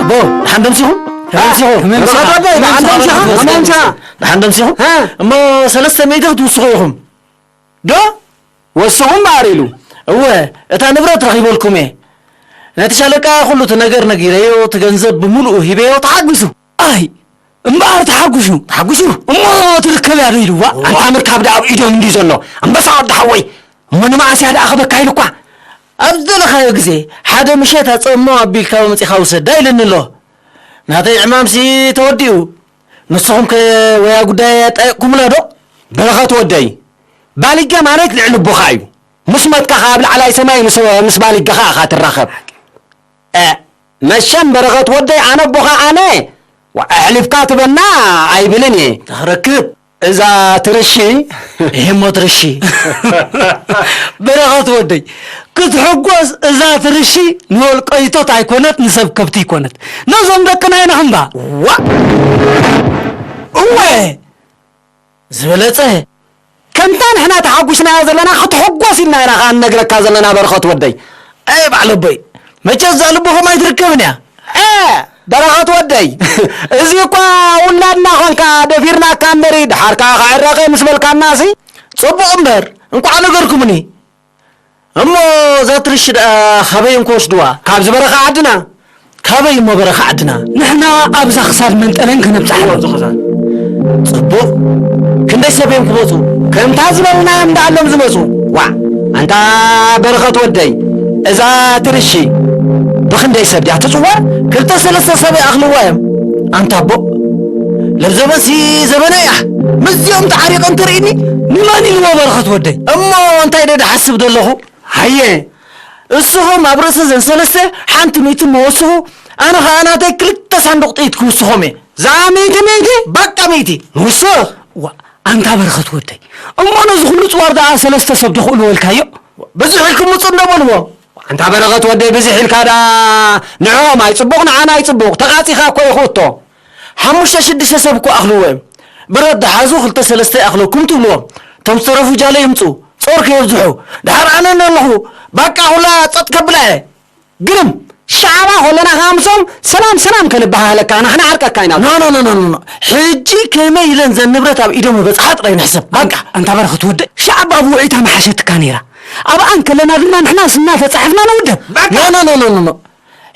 ኣቦ፣ ደሓን ደምሲኹም? ደሓን ደምሲኹም? ደሓን ደምሲኻ? ደሓን ደምሲኻ? ደሓን ደምሲኻ? ደሓን ደምሲኹም? ሃ? እሞ ሰለስተ ሚእቲ ክትውስኹ ኢኹም። ዶ? ወስኹ እምበኣር ኢሉ። እወ፣ እታ ንብረት ረኺበልኩም እየ። ነቲ ሻለቃ ኩሉ እቲ ነገር ነጊረዮ፣ እቲ ገንዘብ ብምሉኡ ሂበዮ፣ ተሓጒሱ። ኣይ፣ እምበኣር ተሓጒሱ። ተሓጒሱ? እሞ ትርከብ እያ ዶ ኢልዋ? ዋ። ኣንታ ምርካብ ደኣ ኣብ ኢዶም እንድዩ ዘሎ። ኣንበሳ ወዲ ሓወይ። እሞ ንመዓስ እያ ደኣ ክበካ ኢሉኳ? ኣብ ዝደለኻዮ ግዜ፣ ሓደ ምሸት ኣጸሞ ኣቢልካ መጺኻ ውሰዳ ኢለኒ ኣሎ። ናተይ ዕማምሲ ተወዲኡ። ንስኹም ከ ወያ ጉዳይ ኣጣየቕኩምላ ዶ? በረኸት ወደይ፣ ባልጀ ማለት ልዕሊ ኣቦኻ እዩ። ምስ ሞትካ ኸኣ ኣብ ላዕላይ ሰማይ ምስ፣ ምስ ባልጀኻ ኢኻ ትራኸብ። እ፣ መሸም በረኸት ወደይ፣ ኣነ ኣቦኻ ኣነ፣ ዋ፣ ኣሕሊፍካ ትበና ኣይብልን እየ። ተኽረክብ። እዛ ትርሺ። ይሄ ሞት ርሺ። በረኸት ወደይ፣ ክትሕጎስ እዛ ትርሺ ንወልቀይቶት ኣይኮነት፣ ንሰብ ከብቲ ኣይኮነት። ነዞም ደቅና ኢና ክንባ። ዋ! እወ! ዝበለጸ። ከምታ ንሕና ተሓጒስናዮ ዘለና ክትሕጎስ ኢልና ኢና ኸኣ ንነግረካ ዘለና በረኸት ወደይ። ኣየ በዓል ኣቦይ፣ መቸስ እዛ ልብኹም ኣይትርከብን እያ። እ፣ በረኸት ወደይ፣ እዚ እኳ ውላድና ኾንካ ደፊርናካ እምበሪ፣ ደሓር ከኣ ክዕረቕ እየ ምስ በልካናሲ። ጽቡቕ እምበር፣ እንቋዕ ነገርኩምኒ። እሞ እዛ ትርሺ ደኣ ካበይ እዮም ክወስድዋ? ካብዚ በረኻ ዓድና። ካበይ እሞ በረኻ ዓድና? ንሕና ኣብዛ ክሳድ መንጠለን ከነብጽሓ። እዎ፣ ኣብዚ ክሳድ። ጽቡቕ። ክንደይ ሰብ እዮም ክመጹ? ከምታ ዝበልናዮም ደኣ ኣሎም ዝመጹ። ዋዕ፣ ኣንታ በረኸት ወደይ፣ እዛ ትርሺ ብኽንደይ ሰብ ድያ ትጽወር? ክልተ ሰለስተ ሰብ ይኣኽልዋ እዮም። ኣንታ ኣቦ፣ ለብዘበንሲ ዘበነ እያ። ምስዚኦም ተዓሪቐ እንትርእኒ፣ ንመን ኢልዎ በረኸት ወደይ? እሞ እንታይ ዶ ድሓስብ ደለኹ? ሃየ፣ እስኹም ኣብ ርእሲ ዘን ሰለስተ ሓንቲ ሚእቲ እሞ ወስኹ፣ ኣነ ኸኣ ናተይ ክልተ ሳንዱቕ ጥይት ክውስኾም እየ። እዛ ሚእቲ ሚእቲ? በቃ ሚእቲ። ንውስኽ። ዋ፣ ኣንታ በረኸት ወደይ፣ እሞ ነዚ ኩሉ ጽዋር ደኣ ሰለስተ ሰብ ዶ ክእልዎ ኢልካዮ? ብዙሕ ኢልኩም ምጹ እንዶ በልዎ። ኣንታ በረኸት ወደይ፣ ብዙሕ ኢልካ ደኣ ንዕኦም ኣይጽቡቕ፣ ንዓና ኣይጽቡቕ። ተቓጺኻ እኮ እዩ ክእቶ። ሓሙሽተ ሽዱሽተ ሰብ እኮ ኣኽልዎ እዮም። ብረት ደሓዙ ክልተ ሰለስተ ይኣኽለኩም ትብልዎም። እቶም ዝተረፉ ጃለ ይምጹ። ጾር ከየብዝሑ። ደሓር ኣነ ኣለኹ። ባቃ ኩላ ጸጥ ከብላ እየ። ግርም፣ ሻዕባ ኮለና ከኣ ምሶም ሰላም ሰላም ከንበሃሃለካ፣ ንሕና ዓርቀካ ኢና። ኖ፣ ኖ፣ ኖ፣ ኖ፣ ኖ፣ ኖ። ሕጂ ከመይ ኢለን ዘን ንብረት ኣብ ኢዶም በጽሓ ጥራይ ንሕሰብ። ባቃ። ኣንታ በረኸት ወደይ፣ ሻዕባ ብውዒታ ምሓሸትካ ነይራ። ኣብኣ እንከለና ድማ ንሕና ስምና ተጻሒፍና ንውደብ። ባቃ። ኖ፣ ኖ፣ ኖ፣ ኖ፣ ኖ፣ ኖ።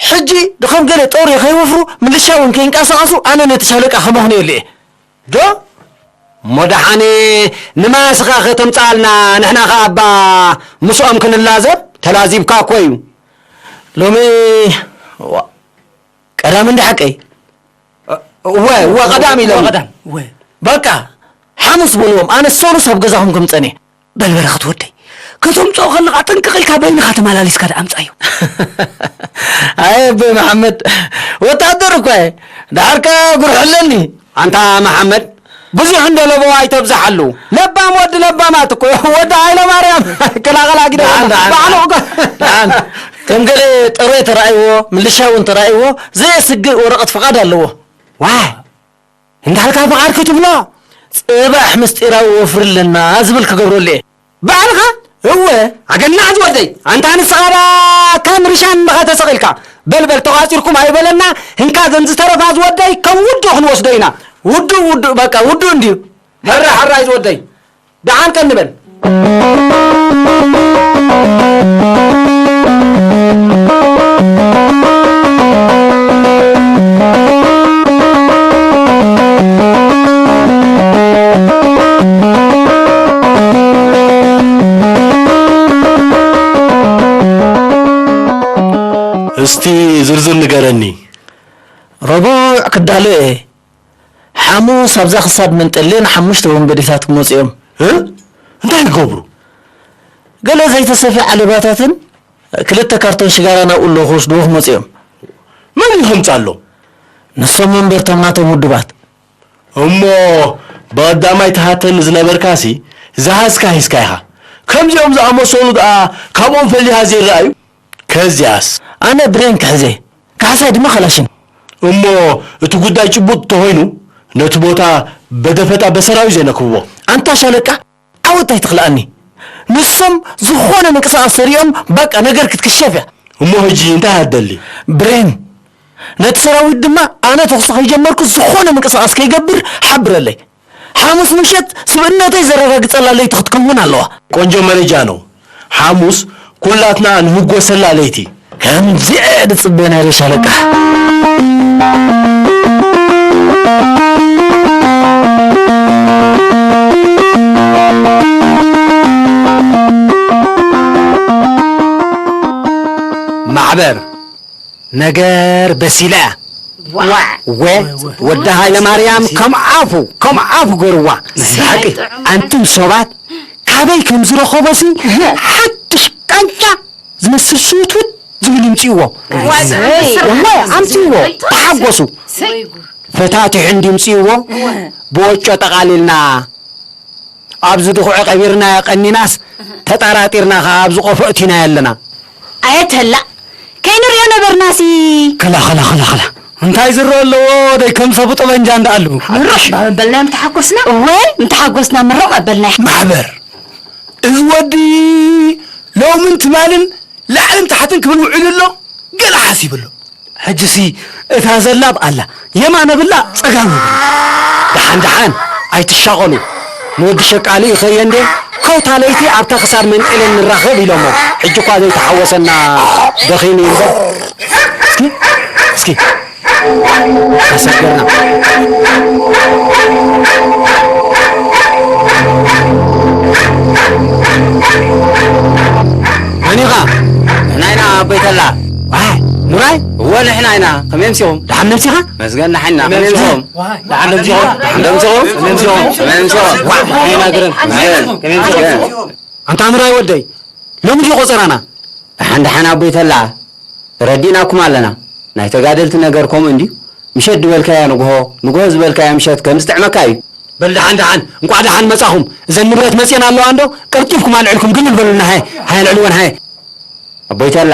ሕጂ ድኸም ገለ ጦር ከይወፍሩ፣ ምልሻ እውን ከይንቀሳቐሱ፣ ኣነ ነቲ ሻለቃ ከመኽንየሉ እየ። ዶ? እሞ ደሓን ንማስኻ ከተምጽኣልና፣ ንሕና ኸኣ እባ ምስኦም ክንላዘብ፣ ተላዚብካ እኮ እዩ። ሎሚ፣ ዋ፣ ቀዳም እንዲ ሓቀይ? እወ፣ እወ፣ ቀዳም ኢሎም። እወ፣ ቀዳም፣ እወ። በቃ፣ ሓሙስ በልዎም፣ ኣነ ሰሉስ ኣብ ገዛኹም ክምጸን እየ። በል በረኸት ወደይ፣ ከተምጽኦ ከለኻ ጥንቅቕ ኢልካ በይንኻ ተመላሊስካ ደኣ ኣምጽኣዮ። ኣየ ኣቦይ መሓመድ፣ ወታደር እኳ እየ፣ ደሓር ከኣ ጉርሑ ኣለኒ። ኣንታ መሓመድ፣ ብዙሕ እንዶ ለበዋ ኣይተብዝሓሉ። ለባም ወዲ ለባማት እኮ፣ ወዲ ሃይለማርያም፣ ክላቐላ ግደ ደሓን፣ ደሓን፣ ባዕሉ እኮ። ደሓን። ከም ገለ ጦር ተራእይዎ፣ ምልሻ እውን ተራእይዎ፣ ዘየስግእ ወረቐት ፍቓድ ኣለዎ። ዋይ፣ እንዳልካ ፍቓድ ክትብሎ፣ ጽባሕ ምስጢራዊ ወፍሪ ኣለና ዝብል ክገብረሉ እየ። ባዕልኻ? እወ፣ ኣገናዕ ዝወደይ፣ ኣንታ ንስኻ ደኣ ከም ርሻን ኢኻ ተሰቒልካ። በል በል ተቋጺርኩም ኣይበለና፣ ህንካ ዘን ዝተረፋ ዝወደይ ከም ውዱእ ክንወስዶ ኢና። ውዱእ ውዱእ በቃ ውዱእ እንድዩ። ሕራይ ሕራይ ዝወደይ፣ ደሓን ቀኒ በል። እስቲ ዝርዝር ንገረኒ። ረቡዕ ክዳሎ እየ። ሓሙስ ኣብዛ ክሳድ መንጠሌ ንሓሙሽተ ወንበዴታት ክመጹ እዮም። እ? እንታይ ክገብሩ? ገለ ዘይተሰፍየ ዓለባታትን ክልተ ካርቶን ሽጋራ ናብኡ ኣለዉ ክወስድዎ ክመጹ እዮም። መን እዩ ከምጻሎም? ንሶም መንበርቶም ናቶም ውድባት። እሞ ብቐዳማይ ትሃተኒ ዝነበርካሲ ዝሃዝካ ሂዝካ ኢኻ። ከምዚኦም ዝኣመሰሉ ደኣ ካብኦም ፈሊኻ ዘይረኣዩ? ከዚያስ? ኣነ ብሬን ክሕዘ፣ ካሕሳይ ድማ ኸላሽን። እሞ እቲ ጉዳይ ጭቡጥ ተኾይኑ ነቲ ቦታ በደፈጣ በሰራዊ ዘነክብዎ። ኣንታ ሻለቃ፣ ዓወት ኣይትኽልኣኒ። ንሶም ዝኾነ ምንቅስቓስ ተሪኦም በቃ ነገር ክትክሸፍ እያ። እሞ ሕጂ እንታይ ኣደሊ? ብሬን፣ ነቲ ሰራዊት ድማ ኣነ ተኹሲ ከይጀመርኩ ዝኾነ ምንቅስቓስ ከይገብር ሓብረለይ። ሓሙስ ምሸት ስብእነተይ ዘረጋግጸላ ለይቲ ክትከውን ኣለዋ። ቆንጆ መረጃ ነው። ሓሙስ ኩላትና ንህጎሰላ ለይቲ። ከምዚኣ እየ ዝጽበ ነይረ ሻለቃ። ማሕበር ነገር በሲላ እያ። ዋዕ! ወ ወ- ወዲ ሃይለ ማርያም ከም ኣፉ ከም ኣፉ ገርዋ። ብሓቂ ኣንቱም ሰባት ካበይ ከም ዝረኸቦሲ ሓድሽ ቃንጫ ዝመስል ሽውትውት ዝብል ይምፅእዎ። ዋይ! ወላሂ ኣምፅእዎ። ተሓጎሱ። ፈታቲሑ እንዲምፅእዎ ብወጮ ጠቓሊልና ኣብዚ ድኹዒ ቀቢርናዮ ቀኒናስ ተጠራጢርና ኸዓ ኣብዚ ቆፎ እቲናዮ ኣለና። ኣየተላ ከይንሪኦ ነበርናሲ። ከላ ከላ ከላ ከላ እንታይ ዝረአ ኣለዎ? ደይ ከም ሰቡ ጠበንጃ እንዳኣሉ ምርሽ በልናዮም ተሓጎስና። እወ እንተሓጎስና ምርቕ ኣበልና። ማሕበር እዚ ወዲ ሎምን ትማልን ላዕልን ታሕትን ክብል ውዒሉ ኣሎ። ገለ ሓሲቡ ኣሎ። ሕጂሲ እታ ዘላብ ኣላ የማነ ብላ ጸጋም ይብል። ደሓን ደሓን ኣይትሻቐሉ። ንወዲ ሸቃሊ ይኸየ እንዴ ኮታ ለይቲ ኣብታ ክሳድ መንጤለን ንራኸብ ኢሎሞ። ሕጂ እኳ ዘይተሓወሰና ደኺሙ እዩ እምበር። እስኪ እስኪ ተሰገርና። መን ኢኻ? ንሕና ኢና ኣቦይ ተላ። ዋይ ኑራይ? እወ ንሕና ኢና። ከመይ ኣምሲኹም? ደሓን መምሲኻ? መስገን ደሓን ኢና። ከመይ ኣምሲኹም? ደሓን ደምሲኹም? ደሓን ደምሲኹም? ከመይ ኣምሲኹም? ከመይ ኣምሲኹም? ዋይ ንሕና ግርም። መስገን። ከመይ ኣምሲኹም? ኣንታ ኑራይ ወደይ፣ ሎሚ ድዩ ቆጸራና? ደሓን ደሓን ኣቦይ ተላ፣ ተረዲእናኩም ኣለና። ናይ ተጋደልቲ ነገር ከምኡ እንድዩ። ምሸት ዝበልካያ ንግሆ፣ ንግሆ ዝበልካያ ምሸት ከም ዝጥዕመካ እዩ። በል ደሓን ደሓን፣ እንቋዕ ደሓን መጻኹም። እዘን ንብረት መጺኤን ኣለዋ እንዶ፣ ቀልጢፍኩም ኣልዕልኩም ግልል በሉልና ሃየ፣ ሃየ ኣልዕልወን ሃየ። ኣቦይ ተላ፣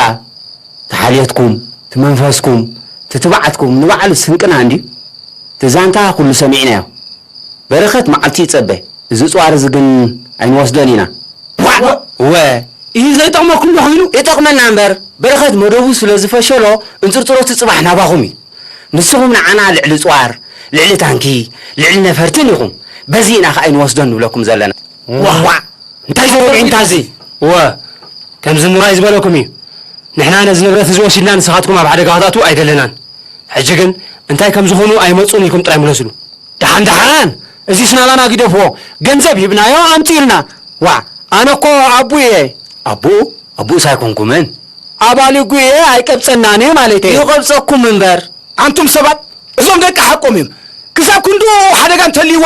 እቲ ሓልየትኩም፣ እቲ መንፈስኩም፣ እቲ ትብዓትኩም ንባዕሉ ስንቅና እንድዩ። እቲ ዛንታ ኩሉ ሰሚዕናዮ። በረኸት መዓልቲ ይጸበ። እዚ ጽዋር እዚ ግን ኣይንወስዶን ኢና። ዋእ! እወ። ኢሂ ዘይጠቕመኩም ዶ ኮይኑ? ይጠቕመና እምበር፣ በረኸት መደቡ ስለ ዝፈሸሎ፣ እንጽርጽሮቲ ጽባሕ ናባኹም እዩ። ንስኹም ንዓና ልዕሊ ጽዋር፣ ልዕሊ ታንኪ፣ ልዕሊ ነፈርትን ኢኹም። በዚ ኢና ከኣ ኣይንወስዶን ንብለኩም ዘለና። ዋእ! ዋእ! እንታይ ዘረብዒንታ እዚ? እወ፣ ከምዚ ኑራይ ዝበለኩም እዩ። ንሕና ነዚ ንብረት እዚ ወሲድና ንስኻትኩም ኣብ ሓደጋ ከተእትዉ ኣይደለናን። ሕጂ ግን እንታይ ከም ዝኾኑ ኣይመጹን ኢልኩም ጥራይ ምለስሉ። ደሓን ደሓን፣ እዚስ ናባና ግደፍዎ። ገንዘብ ሂብናዮ ኣምጽኡልና። ዋእ፣ ኣነ እኮ ኣቡኡ እየ። ኣቡኡ? ኣቡኡስ ኣይኮንኩምን። ኣባል ጉየ ኣይቀብጸናን እዩ ማለተይ። ይቐብጸኩም እምበር። ኣንቱም ሰባት፣ እዞም ደቂ ሓቆም እዮም። ክሳብ ክንድኡ ሓደጋ እንተልይዎ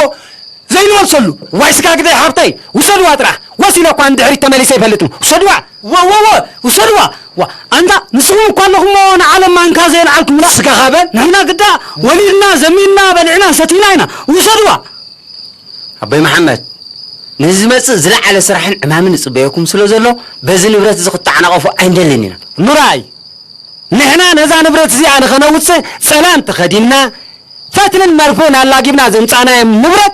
ዘይንመልሰሉ። ዋይ ስጋ ግደይ ሓብተይ፣ ውሰድዋ ጥራሕ። ወሲነ እኳ ንድሕሪት ተመሊሰ ኣይፈልጥን። ውሰድዋ። ወ-፣ ወ-፣ ወ-፣ ውሰድዋ። ዋ፣ ኣንታ ንስኹም እኳ ኣለኹምዎ ንዓለም ማንካ ዘየልዓልኩምላ። ስጋኻ በል። ንሕና ግዳ ወሊድና፣ ዘሚንና፣ በሊዕና፣ ሰቲና ኢና። ውሰድዋ። ኣቦይ መሓመድ፣ ንዝመጽእ ዝለዓለ ስራሕን ዕማምን ይጽበየኩም ስለ ዘሎ፣ በዚ ንብረት እዚ ክትተዓናቐፉ ኣይንደልን ኢና። ኑራይ፣ ንሕና ነዛ ንብረት እዚኣ ንኸነውጽእ ጸላም ተኸዲንና፣ ፈትልን መርፍእን ኣላጊብና ዘምጻእናዮም ንብረት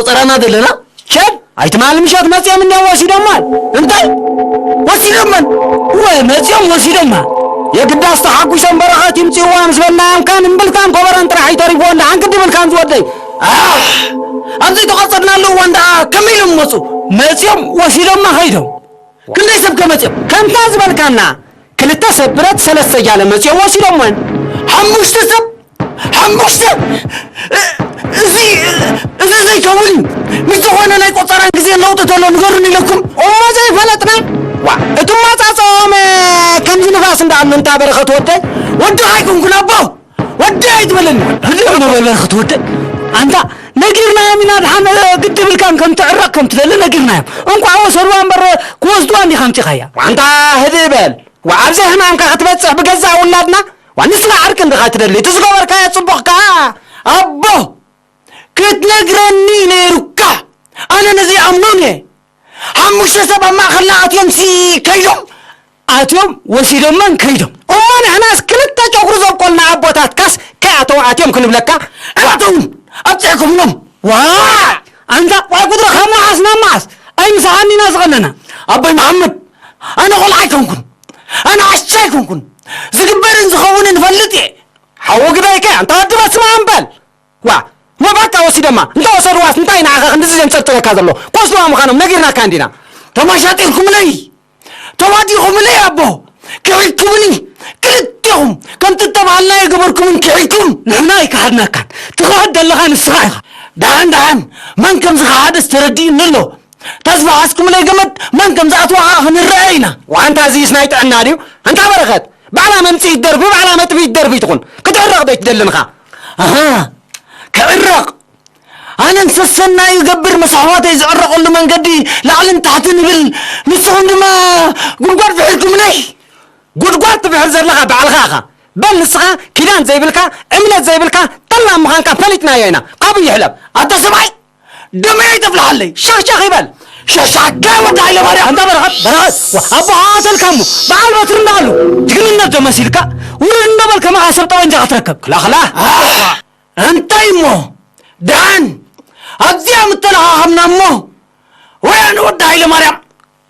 ቆጸራና ዘለና። ሸድ ኣይትማል ምሸት መጽዮም እንዲያ ወሲዶማል። እንታይ? ወሲዶመን? ወይ መጽዮም ወሲዶማ። የግዳስ ተሓጉሶም በረኸት ይምጽእዋ ምስ በልናዮም ካን እምብልታን ኮበራን ጥራሕ ኣይተሪፍዎ እንዳ ሓንክዲ ብልካን ዝወደይ። ኣሕ! ኣብ ዘይተቐጸድናሉ እዋን ደኣ ከመይ ኢሎም መጹ? መጽዮም ወሲዶማ ኸይዶም። ክንደይ ሰብ ከመጽዮም? ከምታ ዝበልካና ክልተ ሰብ ብረት ሰለስተ ጃለ መጽዮ ወሲዶምወን። ሓሙሽተ ሰብ? ሓሙሽተ? እ-፣ እዚ፣ እዚ ዘይከውን እዩ። ምስ ዝኾነ ናይ ቆጸራን ግዜ ለውጢ ተሎ ንገሩን ኢለኩም። እሞ ዘይፈለጥና? ዋ፣ እቲ ማጻጽኦም፣ እ፣ ከምዚ ንፋስ እንዳኣሉ እንታ በረኸት ወደይ። ወዲ ኣይኮንኩን ኣቦ። ወዲ ኣይትበለኒ። ህድእ እሞ በል በረኸት ወደይ። ኣንታ ነጊርናዮም ኢና ድሓን፣ እ፣ ግዲ ብልካን ከም ትዕረቕ ከም ትደሊ ነጊርናዮም። እንቋዕ ወሰድዋ እምበር ክወስድዋ እንዲኻ ኣምጺኻያ። ዋንታ ህድእ በል። ወኣብዛ ሕማምካ ክትበጽሕ ብገዛእ ውላድና? ዋ ንስኻ ዓርቂ እንዲኻ ትደሊ? እቲ ዝገበርካዮ ጽቡቕ ከኣ ኣቦ ክትነግረኒ ነይሩካ። ኣነ ነዚ ኣምኖን እየ። ሓሙሽተ ሰብ ኣብ ማእኸልና ኣትዮም ሲ ከይዶም? ኣትዮም ወሲዶመን ከይዶም። እሞ ንሕናስ ክልተ ጨጉሪ ዘብቆልና ኣቦታትካስ ከይኣተው ኣትዮም ክንብለካ? ኣተውን ኣብፅሕኩምሎም። ዋ! ኣንታ ዋ ቁድሪ ካብ መዓስ ናብ መዓስ? ኣይምሳኻኒ ኢና ዝቐነና። ኣቦይ መሓመድ፣ ኣነ ቆልዓ ኣይኮንኩን። ኣነ ዓሻ ኣይኮንኩን። ዝግበርን ዝኸውንን እፈልጥ እየ። ሓዊ ግዳይከ ኣንታ ወዲ በስመ ኣም በል። ዋ፣ መባካ ወሲደማ። እንተ ወሰድዋስ እንታይ ንዓኻ ክንድዚ ዘንጸርጥረካ ዘሎ? ክወስድዋ ምዃኖም ነጊርናካ እንዲና። ተማሻጢርኩምለይ። ተዋዲኹምለይ ኣቦ። ክሒድኩምኒ። ክልቴኹም። ከምቲ እተባሃልናዮ ገበርኩምን ክሒድኩም። ንሕና ኣይከሓድናካን። ትኽሕድ ዘለኻ ንስኻ ኢኻ። ደሓን ደሓን። መን ከም ዝኸሓደስ ተረዲኡኒ ኣሎ። ተስፋ ሓዝኩምለይ ገመድ መን ከም ዝኣትዋ ኸዓ ክንረአ ኢና። ዋንታ እዚስ ናይ ጥዕና ድዩ? ኣንታ በረኸት፣ ባዕላ መምጽኢት ደርፊ፣ ባዕላ መጥፍኢት ደርፊ ትኹን። ክትዕረቕ ዶ ኣይትደልን ኢኻ? ኣሃ፣ ክዕረቕ። ኣነን ሰሰናዩ ገብር ምስ ኣሕዋተይ ዝዕረቐሉ መንገዲ ላዕልን ታሕትን ይብል። ንስኹም ድማ ጉድጓድ ፍሒርኩምለይ። ጉድጓድ ትፍሕር ዘለኻ ባዕልኻ ኢኻ። በል ንስኻ ኪዳን ዘይብልካ፣ እምነት ዘይብልካ፣ ጠላም ምዃንካ ፈሊጥናዮ ኢና። ካብኡ ይሕለፍ። ኣታ ሰብኣይ፣ ደመይ ኣይተፍልሓለይ። ሻኽሻኽ ይበል። ሻሻካ ወዲ ሃይለ ማርያም። ኣንታ በረኸት፣ በረኸት። ዋ፣ ኣቦኻ ቀተልካ እሞ በዓል በትሪ እንዳኣሉ ጅግንነት ዶ መሲልካ? ውርድ እንዳበልካ መዓ ሰብ ጠበንጃ ክትረከብ። ክላኽላ። ኣህ! እንታይ እሞ? ደሓን ኣብዚኣ ምተለኻኸምና እሞ። ወይ ኣነ ወዲ ሃይለ ማርያም።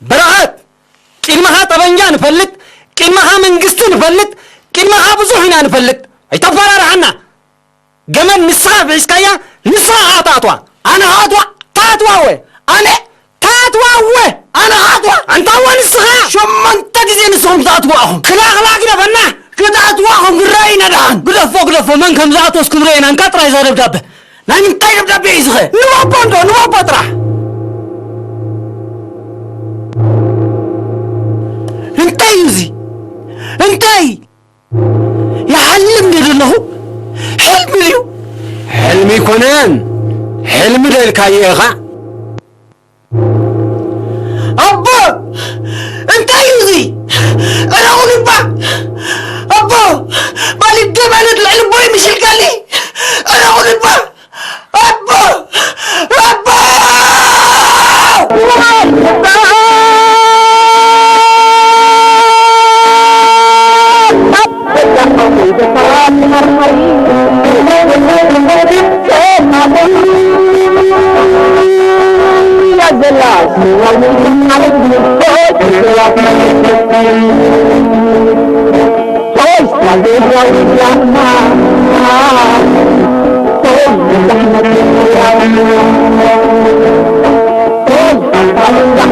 በረኸት! ቅድመኻ ጠበንጃ ንፈልጥ፣ ቅድመኻ መንግስቲ ንፈልጥ፣ ቅድመኻ ብዙሕ ኢና ንፈልጥ። ኣይተፈራርሓና። ገመድ ንስኻ ፍሒስካያ፣ ንስኻ ኸዓ ትኣትዋ። ኣነ ኸኣትዋ? ታኣትዋ እወ። ኣነ? ታኣትዋ እወ። ኣነ ኸኣትዋ? ኣንታ እወ ንስኻ? ሸሞንተ ግዜ ንስኹም ትኣትዋ ኢኹም። ክላኽላ ግደፈና። ክትኣትዋ ኢኹም፣ ግረይ ኢና ደሓን። ግደፎ፣ ግደፎ፣ መን ከም ዝኣትወስ ክንሪኦ ኢና። እንካ ጥራይ እዛ ደብዳበ። ናይ ምንታይ ደብዳበ እዩ ዝኸ? ንባቦ እንዶ፣ ንባቦ ጥራሕ። እንታይ እዩ እዚ? እንታይ? ይሓልም ድየ ዘለኹ? ሕልሚ ድዩ? ሕልሚ ኣይኮነን። ሕልሚ ዶ ኢልካዮ ኢኻ? ኣቦ! እንታይ ዕረቑኒ እባ! ኣቦ! ባሊደይ ማለት ልዕሊ ኣቦይ ምሽ ኢልካኒ! ዕረቑኒ እባ! ኣቦ! ኣቦ!